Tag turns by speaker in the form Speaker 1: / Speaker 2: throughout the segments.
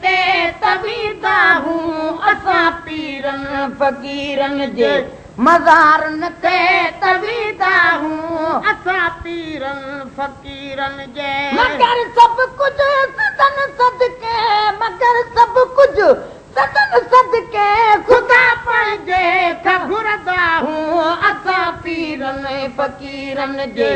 Speaker 1: تي ته ويندا هون اسان پيرن فقيرن جي مزارن تي ته ويندا هون
Speaker 2: اسان پيرن فقيرن جي.
Speaker 1: مگر سڀ ڪجهه سندن صدقي مگر سڀ ڪجهه سندن صدقي
Speaker 2: خدا پنهنجي کان گهرندا
Speaker 1: هون اسان پيرن فقيرن جي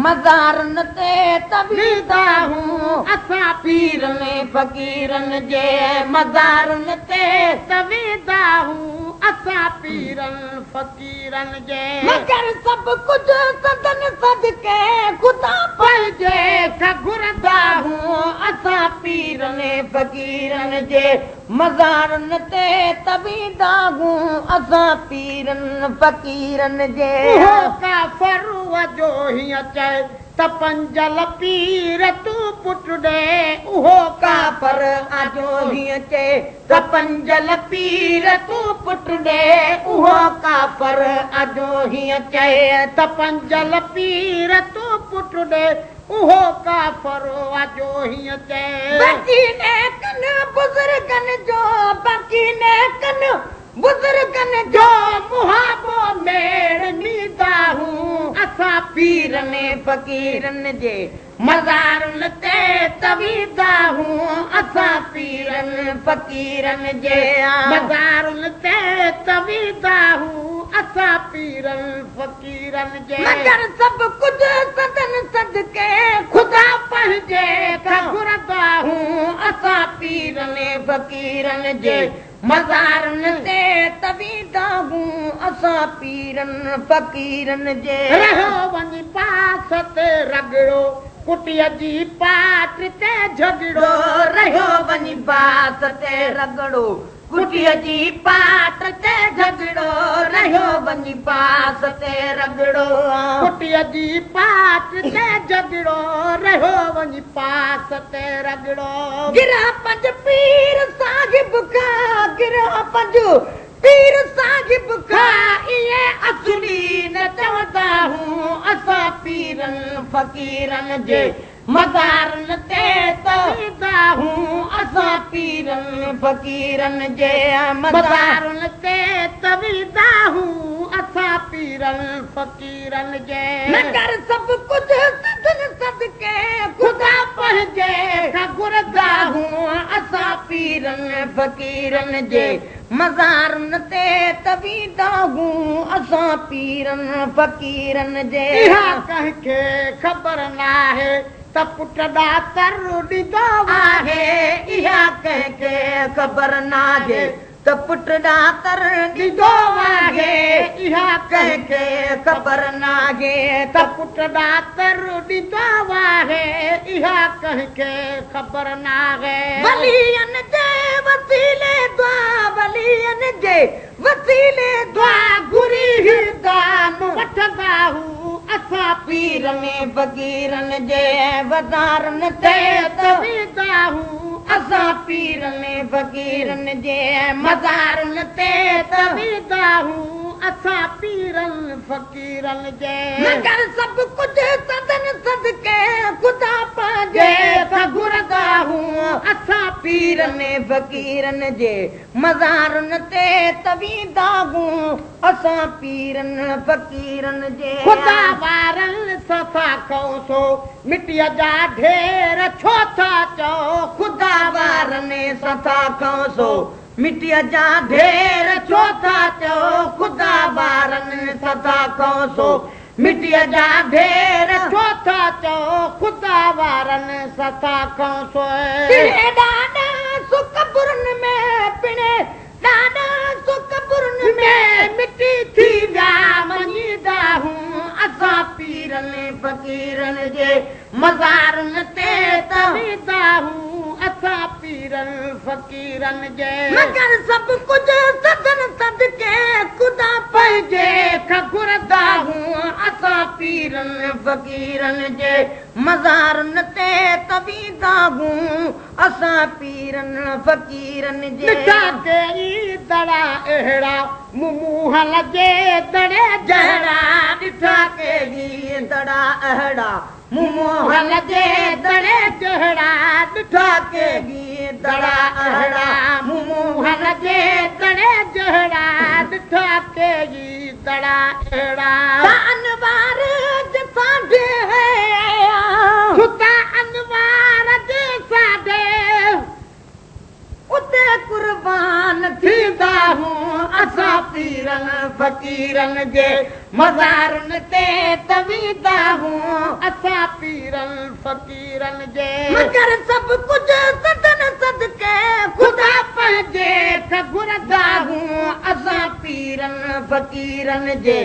Speaker 1: مزارن تي ته ويندا هون
Speaker 2: اسان
Speaker 1: پيرن فقيرن جي مزارن تي
Speaker 2: ته ويندا هون اسان پيرن فقيرن جي.
Speaker 1: مگر سڀ ڪجهه سندن صدقي خدا
Speaker 2: پنهنجي کان گهرندا
Speaker 1: هون اسان پيرن فقيرن جي مزارن تي ته ويندا هون اسان پيرن فقيرن جي.
Speaker 2: اهو ڪافر جو هيئن چئي ته پنجل پير تون پٽ ڏي. اهو
Speaker 1: ڪافر جو هيئن چئي ته پنجل پير تون پٽ ڏي. اهو ڪافر جو هيئن چئي
Speaker 2: ته پنجل پير تون پٽ ڏي. اهو ڪافر جو هيئن چئي.
Speaker 1: باقي نيڪن بزرگن جو باقي نيڪن بزرگن جو
Speaker 2: محابو ميڙ نيندا هون
Speaker 1: اسان پيرن فقيرن جي مزارن تي ته ويندا هون اسان پيرن فقيرن جي
Speaker 2: مزارن تي ته ويندا هون اسان پيرن فقيرن جي.
Speaker 1: مگر سڀ ڪجهه سندن صدقي
Speaker 2: خدا پنهنجي کان گهرندا
Speaker 1: هون اسان پيرن فقيرن جي مزارن تي ته ويندا هون اسان پيرن فقيرن جي.
Speaker 2: رهيو وڃي باس تي رڳڙو ڪٽيء جي پاٽ تي جهڳڙو.
Speaker 1: رهيو وڃي باس تي رڳڙو ڪٽيء جي پاٽ تي جهڳڙو. رهيو وڃي باس تي رڳڙو
Speaker 2: ڪٽيء جي پاٽ تي جهڳڙو. رهيو وڃي پاس تي رڳڙو.
Speaker 1: گرا پنج پير صاحب کان گرا پنج پير صاحب کان اهي اصلي نه چوندا هون اسان پيرن فقيرن جي مزارن تي ته
Speaker 2: ويندا
Speaker 1: هون اسان پيرن فقيرن جي
Speaker 2: مزارن تي ته ويندا هون اسان پيرن فقيرن جي.
Speaker 1: مگر سڀ ڪجهه سندن صدقي
Speaker 2: خدا پنهنجي کان گهرندا
Speaker 1: هون اسان پيرن فقيرن جي مزارن تي ته ويندا هون اسان پيرن فقيرن جي.
Speaker 2: اها ڪنهن کي خبر ناهي ته پٽ ڏاتر ڏيندو
Speaker 1: آهي. اها ڪنهن کي خبر ناهي ته پٽ ڏاتر ڏيندو آهي.
Speaker 2: اها
Speaker 1: ڪنهن کي خبر ناهي
Speaker 2: ته پٽ ڏاتر ڏيندو آهي. اها ڪنهن کي خبر ناهي.
Speaker 1: ولين جي وسيلي دعا ولين جي وسيلي دعا
Speaker 2: گهري هي دام وٺندا هون اسان
Speaker 1: پيرن فقيرن جي مزارن تي
Speaker 2: ته ويندا هون
Speaker 1: اسان پيرن فقيرن جي مزارن تي
Speaker 2: ته ويندا هون اسان پيرن فقيرن جي.
Speaker 1: مگر سڀ ڪجهه سندن صدقي خدا پنهنجي کان گهرندا هون
Speaker 2: اسان
Speaker 1: پيرن فقيرن جي مزارن تي ته ويندا هون اسان پيرن فقيرن جي.
Speaker 2: خدا وارن سان ٿا کئون سو مٽيء جا ڍير ڇو ٿا چئو.
Speaker 1: خدا وارن سان ٿا کئون سو مٽيء جا ڍير ڇو ٿا چئو. خدا وارن سان ٿا کئون سو مٽيء جا ڍير
Speaker 2: ڇو ٿا چئو. خدا وارن سان ٿا کئون سو.
Speaker 1: پڻي ڏاڏا سو قبرن ۾ پڻي ڏاڏا سو قبرن ۾
Speaker 2: مٽي ٿي ويا مڃيندا
Speaker 1: هون اسان پيرن فقيرن جي مزارن تي ته
Speaker 2: ويندا هون اسان پيرن فقيرن جي.
Speaker 1: مگر سڀ ڪجهه سندن صدقي خدا
Speaker 2: پنهنجي کان گهرندا
Speaker 1: هون اسان پيرن فقيرن جي مزارن تي ته ويندا هون اسان پيرن فقيرن جي.
Speaker 2: ڏٺا ڪيئي دڙا اهڙا موهن جي دڙي
Speaker 1: جهڙا. ڏٺا ڪيئي دڙا اهڙا موهن جي دڙي
Speaker 2: جهڙا.
Speaker 1: ڏٺا ڪيئي दड़ा अहिड़ा,
Speaker 2: मोहन जे दड़े जहिड़ा ॾिठा केई दड़ा अहिड़ा।
Speaker 1: अनवार जे साढे
Speaker 2: सुता अनवार जे साढे
Speaker 1: उते कुर्बान थींदा हूं असां पीरनि फ़क़ीरनि जे मज़ारुनि ते त वेंदा हूं
Speaker 2: असां पीरनि फ़क़ीरनि जे।
Speaker 1: मगर सभु कुझु सदन सदके
Speaker 2: ख़ुदा पंहिंजे खां घुरंदा
Speaker 1: हूं असां पीरनि फ़क़ीरनि जे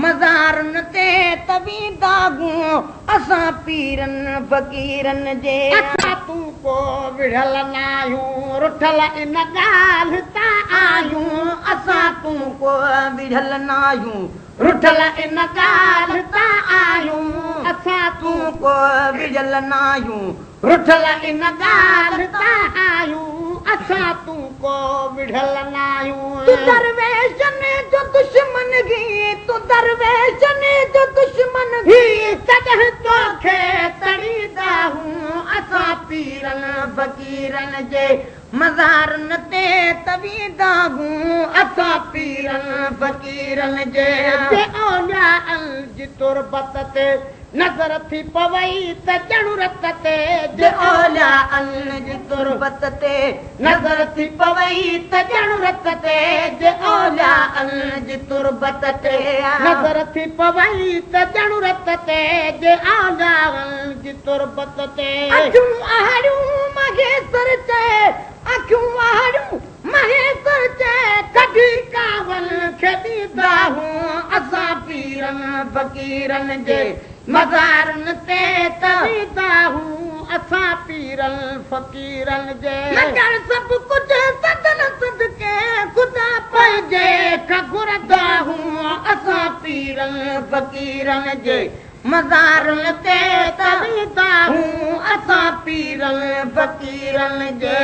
Speaker 1: मज़ारुनि ते त वेंदा हूं असां पीरनि फ़क़ीरनि जे।
Speaker 2: असां तूं को विढ़ल न आहियूं, रुठल इन ॻाल्हि तां आहियूं।
Speaker 1: असां तूं को विढ़ल न आहियूं,
Speaker 2: रुठल इन ॻाल्हि तां आहियूं। असां
Speaker 1: तूं को विढ़ल न आहियूं,
Speaker 2: रुठल इन ॻाल्हि तां आहियूं। असां तूं को विढ़ल न आहियूं।
Speaker 1: तूं दरवेशनि जो दुश्मन ही, तूं दरवेशनि जो दुश्मन
Speaker 2: ही, तॾहिं तोखे तड़ींदा हूं
Speaker 1: असां पीरनि फ़क़ीरनि जे मज़ारुनि ते त वेंदा हूं
Speaker 2: असां
Speaker 1: पीरनि फ़क़ीरनि जे।
Speaker 2: जे औलिया जी तुरबत ते नज़र थी पवई त ॼणु रत ते,
Speaker 1: जे औलिया जी तुरबत ते
Speaker 2: नज़र थी पवई त ॼणु रत ते,
Speaker 1: जे औलिया जी तुरबत ते
Speaker 2: नज़र थी पवई त ॼणु रत ते, जे औलिया जी तुरबत ते।
Speaker 1: अखियूं अहिड़ियूं महेसर चए, अखियूं अहिड़ियूं महेसर चए,
Speaker 2: कढी कावल खे ॾींदा
Speaker 1: हूं असां पीरनि फ़क़ीरनि जे मज़ारुनि ते त
Speaker 2: वेंदा हूं असां पीरनि फ़क़ीरनि जे।
Speaker 1: मगर सभु कुझु सदन सदके ख़ुदा
Speaker 2: पंहिंजे खां घुरंदा
Speaker 1: हूं असां पीरनि फ़क़ीरनि जे मज़ारुनि ते त
Speaker 2: वेंदा
Speaker 1: हूं असां पीरनि फ़क़ीरनि जे।